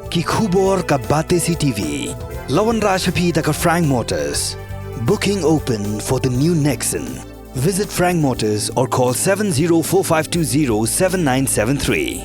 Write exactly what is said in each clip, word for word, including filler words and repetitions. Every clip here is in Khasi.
Ki khubor ka Batesi T V. La wanrah sha phi da ka Frank Motors. Booking open for the new Nexon. Visit Frank Motors or call seven zero four five two zero seven nine seven three.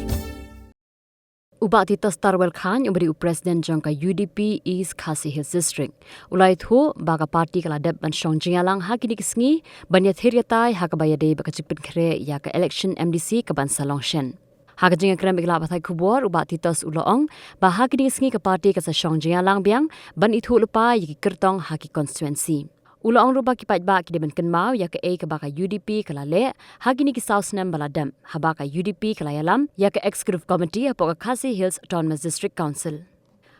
U Bah Titos Tarwel Chyne uba dei u President jong ka U D P East Khasi Hills District u la ïathuh ba ka party ka la dep ban shong jingïalang ha kine ki sngi ban ïathir ïatai ha kaba ïadei bad ka jingpynkhreh ïa ka election M D C kaban sa long shen. Ha ka jingïakren bad ki lad pathai khubor, u Bah Titos u la ong ba ha kine ki sngi ka party ka sa shong jingïalang biang ban ithuh lypa ïa ki kyrtong ha ki constituency. U la ong ruh ba ki paidbah ki dei ban kynmaw ïa kaei kaba ka U D P ka la leh ha kine ki saw snem ba la dep, haba ka U D P ka la ïalam ïa ka Executive Committee hapoh ka Khasi Hills Autonomous District Council.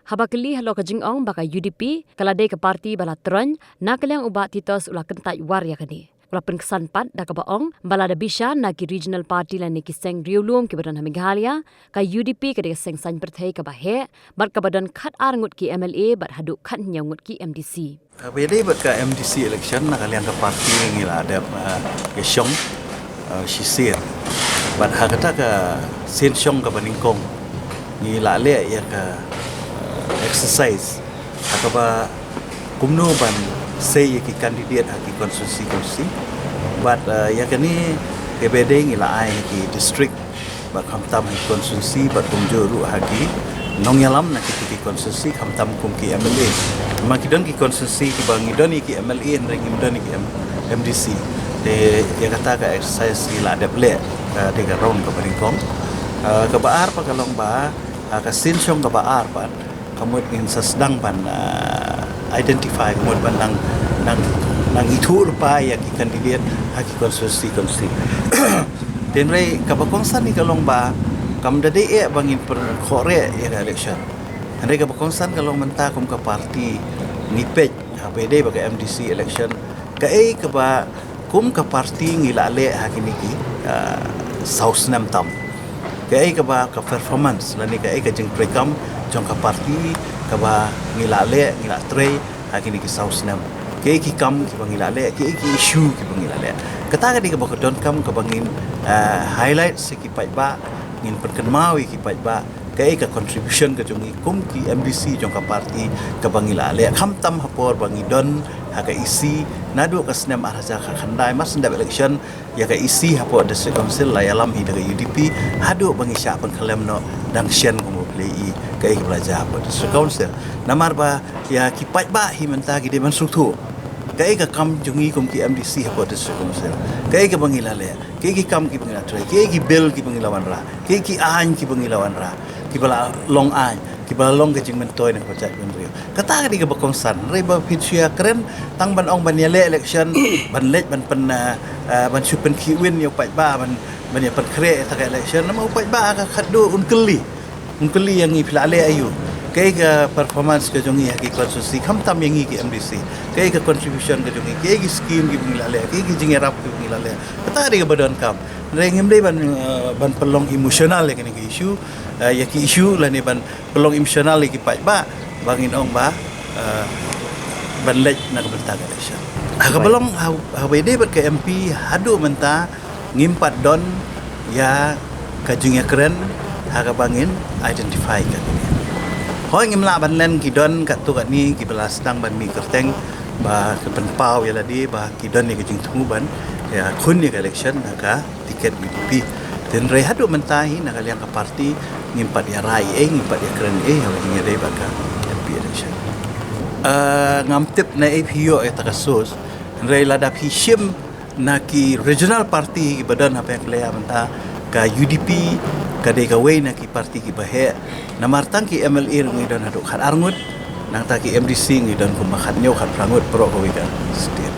Haba kylli halor ka jingong ba ka U D P ka la dei ka party ba la troiñ na ka liang, u Bah Titos u la kyntait war ïa kane. U la pynksan pat da kaba ong ba lada bishar na ki regional party lane ki seng riewlum kiba don ha Meghalaya, ka U D P ka dei ka seng saiñ pyrthei kaba heh bad kaba don khatar ngut ki M L A bad haduh khathynñiew ngut ki M D C. Kaba ïadei bad ka M D C election, na ka liang ka party ngi la dep, ah, ïashong, ah, shisien. Bad ha kata ka sien shong kaba nyngkong ngi la leh ïa ka, ah, exercise ha kaba kumno ban sei ïa ki candidate ha ki constituency constituency. Bad, ah, ïa kane kaba dei ngi la ai ha ki district bad khamtam ha ki constituency bad kumjuh ruh ha ki nongïalam na kito ki constituency khamtam kum ki M L A. Ma ki don ki constituency kiba ngi don ïa ki M L A hynrei ngim don ïa ki M-, M D C. Te ïa kata ka exercise ngi la dep leh, ah, dei ka round kaba nyngkong. Ah, kaba ar pat ka long ba, ah, ka sien shong kaba ar pat ka mut ngin sa sdang ban, ah, identify, ka mut ban nang, nang, nang ithuh lypa ïa ki candidate ha ki constituency constituency. Te hynrei kaba kongsan hi ka long ba kam da dei eh ba ngin pynkhohreh ïa ka election. Hynrei kaba kongsan ka long mynta kum ka party ngi peit haba ïadei bad ka M D C election, kaei kaba kum ka party ngi la leh ha kine ki, ah, saw snem tam. Kaei kaba ka performance lane kaei ka jingtrei kam jong ka party kaba ngi la leh, ngi la trei ha kine ki saw snem. Kaei ki kam kiba ngi la leh, kaei ki issue kiba ngi la leh. Kata ka dei kaba ka donkam kaba ngin, ah, highlight sha ki paidbah, ngin pynkynmaw ïa ki paidbah kaei ka contribution ka jong ngi kum ki M D C jong ka party kaba ngi la leh. Khamtam ha por ba ngi don ha ka E C, naduh ka snem ar hajar khatkhyndai mar shen dep election, ïa ka E C hapoh District Council la ïalam hi da ka U D P, haduh ba ngi shah pynkhlem noh dang shen kumba phi la ïohi kaei kaba la jia hapoh District Council. Namar ba ïa ki paidbah hi mynta ki dei ban sngewthuh kaei ka kam jong ngi kum ki M D C hapoh District Council, kaei kaba ngi la leh, kaei ki kam kiba ngi la trei, kaei ki bill kiba ngi la wanrah, kaei ki aiñ kiba ngi la wanrah, kiba la long aiñ, kiba la long ka jingmyntoi na kaba jait bynriew. Kata ka dei kaba kongsan. Hynrei ba phin shu ïakren tang ban ong ban ïaleh election, ban leit ban pyn, ah, ah, ban shu pynkhih win ïa u paidbah, ban, ban ïa pynkhreh ïa kata ka election, namar u paidbah ha ka khatduh un kylli. Un kylli ïa ngi, phi la leh aïu? Kaei ka performance ka jong ngi ha ki constituency, khamtam ïa ngi ki M D C? Kaei ka contribution ka jong ngi? Kaei ki scheme kiba ngi la leh? Kaei ki jingïarap kiba ngi la leh? Kata ka dei kaba donkam. Hynrei ngim dei ban, eh, ban pynlong emotional ïa kine ki issue, eh, ïa ki issue lane ban pynlong emotional ïa ki paidbah ba ngin ong ba, eh, ban leit na ka bynta ka election. Ha kaba long ha, haba ïadei bad ka M P haduh mynta ngim pat don ïa ka jingïakren ha kaba ngin identify ïa kine. Hooid, ngim lah ban len ki don katto katne kiba la sdang ban mih kyrteng ba ki pynpaw ïa lade ba ki don ïa ka jingthmu ban ïakhun ïa ka election ha ka tiket U D P. Te hynrei haduh mynta hi na ka liang ka party ngim pat ïarai ei, ngim pat ïakren ei ha ka jingïadei bad ka M P election. Ah, ngam tip naei phi ïoh ïa kata ka source. Hynrei lada phi shim na ki regional party kiba don ha Meghalaya mynta, ka U D P ka dei kawei na ki party kiba heh. Namar tang ki M L A ruh ngi don haduh khatar ngut, nangta ki M D C ngi don kumba khathynñiew khatphra ngut baroh kawei ka state.